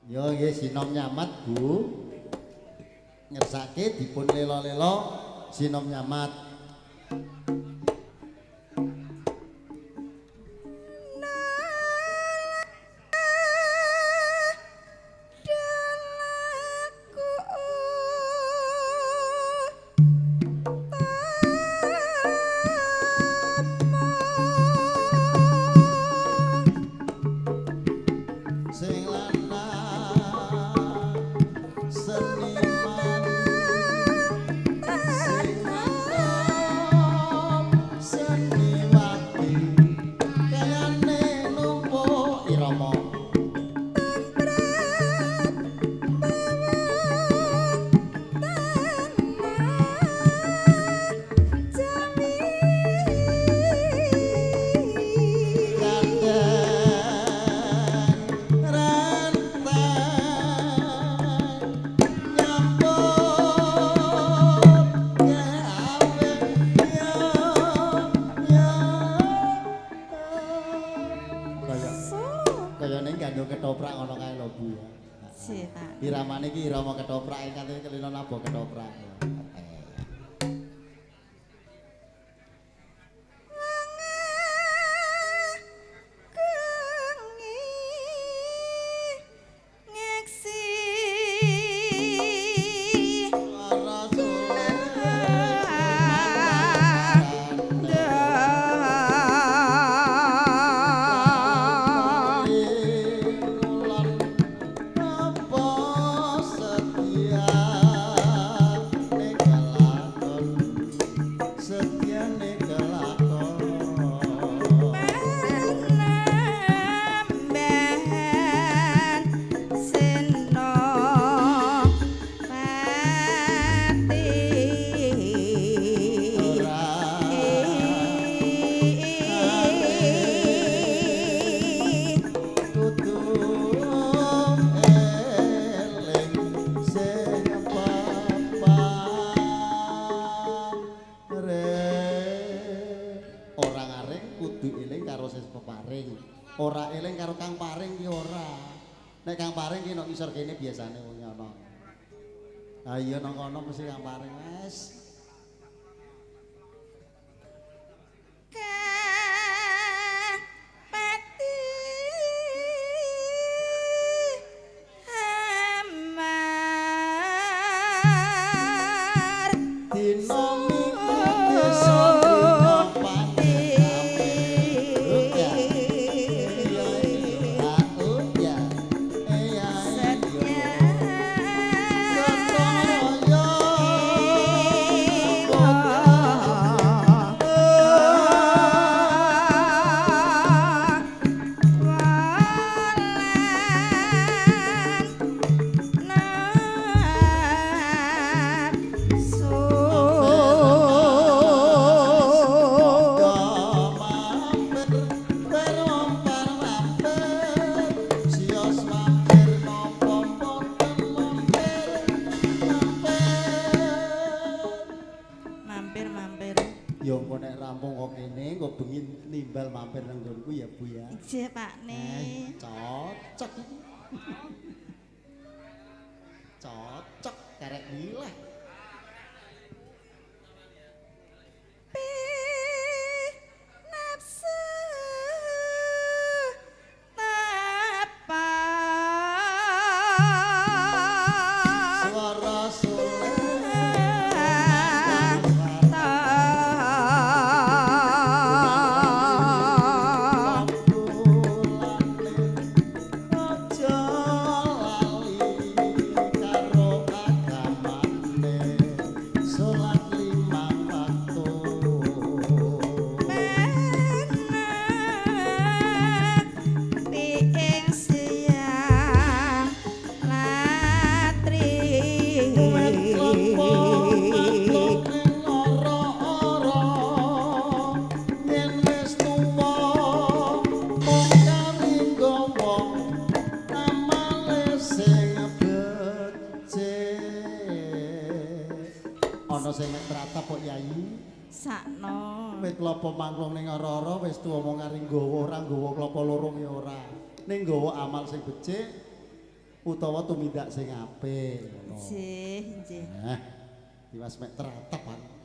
Yo nggih sinom nyamat, Bu. Ngersake dipun lela-lela sinom nyamat. Sing lanang seniman, sing wadon seniwati, kayane numpuk irama. Kandhang renteng nyambut gawe yo yo. Kaya kaya ning gandung ketoprak ngono kae lho, Bu ya. Sih, Pak. Iramane iki irama ketoprak katene kelino nabuh ketoprak. Panambahan senopati. Kudu eling sing peparing. Ora ngaring kudu eling karo sing peparing. Ora eling karo kang paring ki ora. Nek kang paring ki nek isor kene biasane wong ana. Ha iya nang kono mesti kang paring wis. Kapati hamar Dina minggu desa dina pati. Ya. Iya iya ya. Iya iya. Gotong royong. Mampir, mampir, mampir, sios mampir napa mboten mampir, mampir. Mampir mampir. Ya engko nek rampung kok kene, engko bengi nimbal mampir nang nggonku ya, Bu ya. Ije Pak ne. Cocok iki. Cocok karek milah. Nafsu tapa. Swara suling. Aja lali karo agamane, salat limang waktu. Pi ing siang latri. Wit klopo matuk ning ora-ora, yen wis tuwa mung kari nggawa amale sing becik. Ana sing mek tratap kok Yayi. Sakno. Wit klopo mangklung ning ora-ora wis tuwa mung kari nggawa, ora nggawa klopo loro ya ora. Ning nggawa amal sing becik. Utawa tumindak sing apik ngono. Nggih, nggih. Nah, diwas mek teratapan.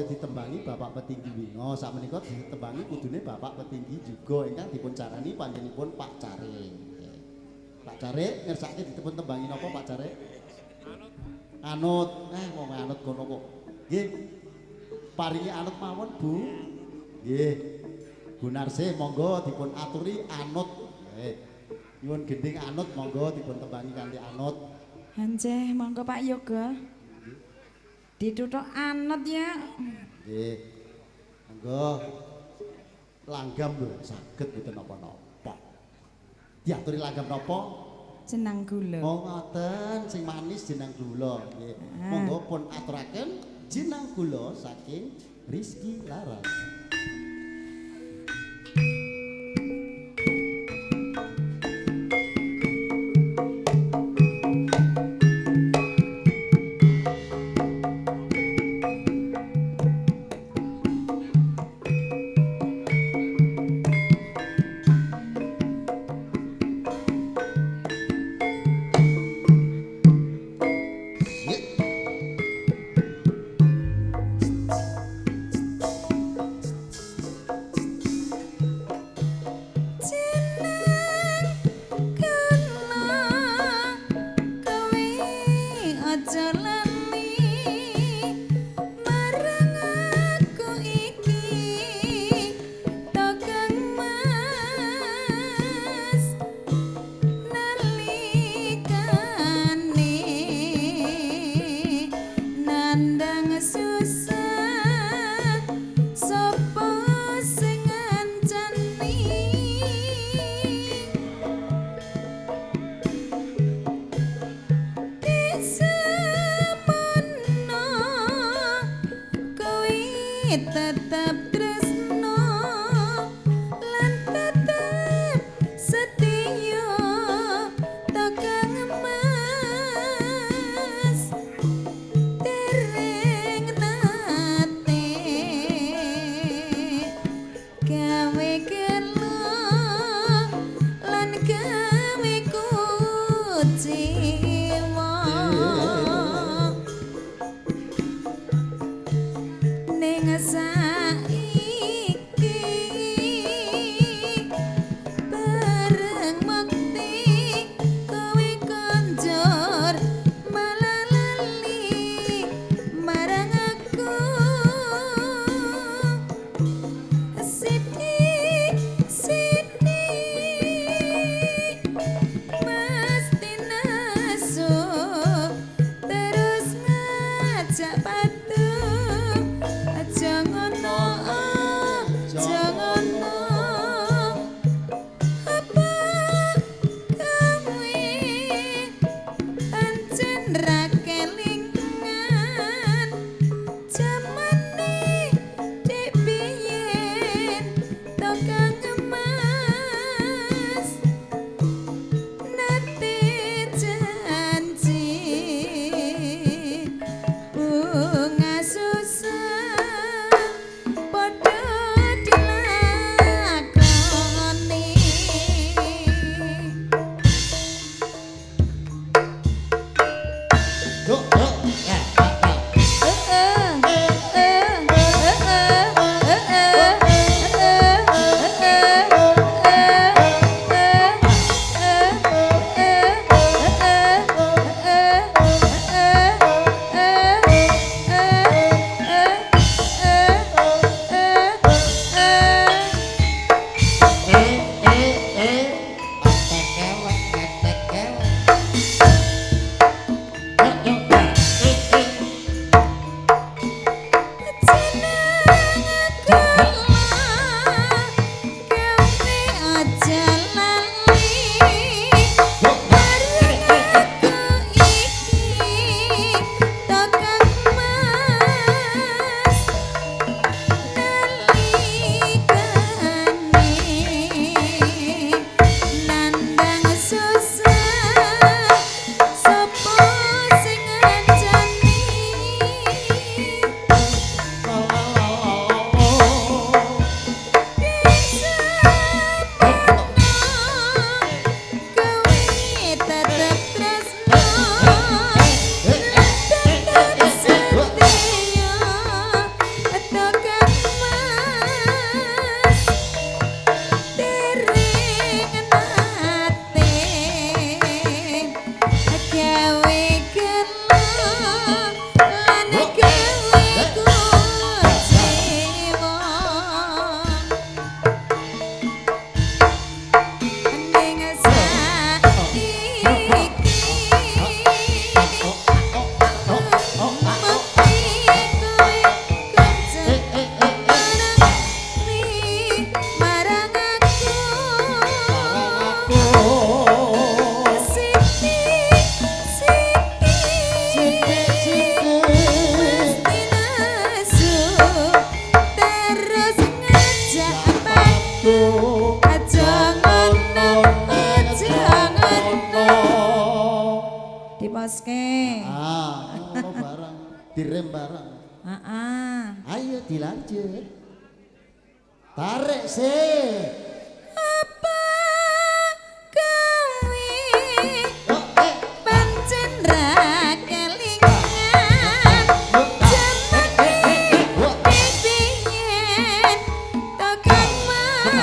Ditembangi Bapak Petinggi Wingo, sakmenika ditembangi kudune Bapak Petinggi juga ingkang dipun carani panjenenganipun Pak Care. Pak Care ngersake dipun tembangi napa Pak Care? Anut. Anut. Wong anut kono kok. Nggih. Paringi anut mawon, Bu. Nggih. Bu Narse monggo dipun aturi anut. Nggih. Nyuwun gending anut monggo dipun tembangi kanthi anut. Hanceh monggo Pak Yoga. Dituthuk anut ya. Nggih. Monggo. Langgam lho saged mboten napa-napa. Diaturi langgam napa? Jenang gula. Oh ngoten, sing manis jenang gula. Nggih. Monggo pun aturaken jenang gula saking Rizky Laras. Tetep tresno lan tetep setia tukang emas dereng nate gawe gelo lan gawe kuciwa ning. Diposke. Ah, ngono barang, direm barang. Heeh. Ayo dilanjut. Tarik sih. Apa kowe Oh, eh. pancen ra kelingan jamane Wah. biyen to Kang Mas.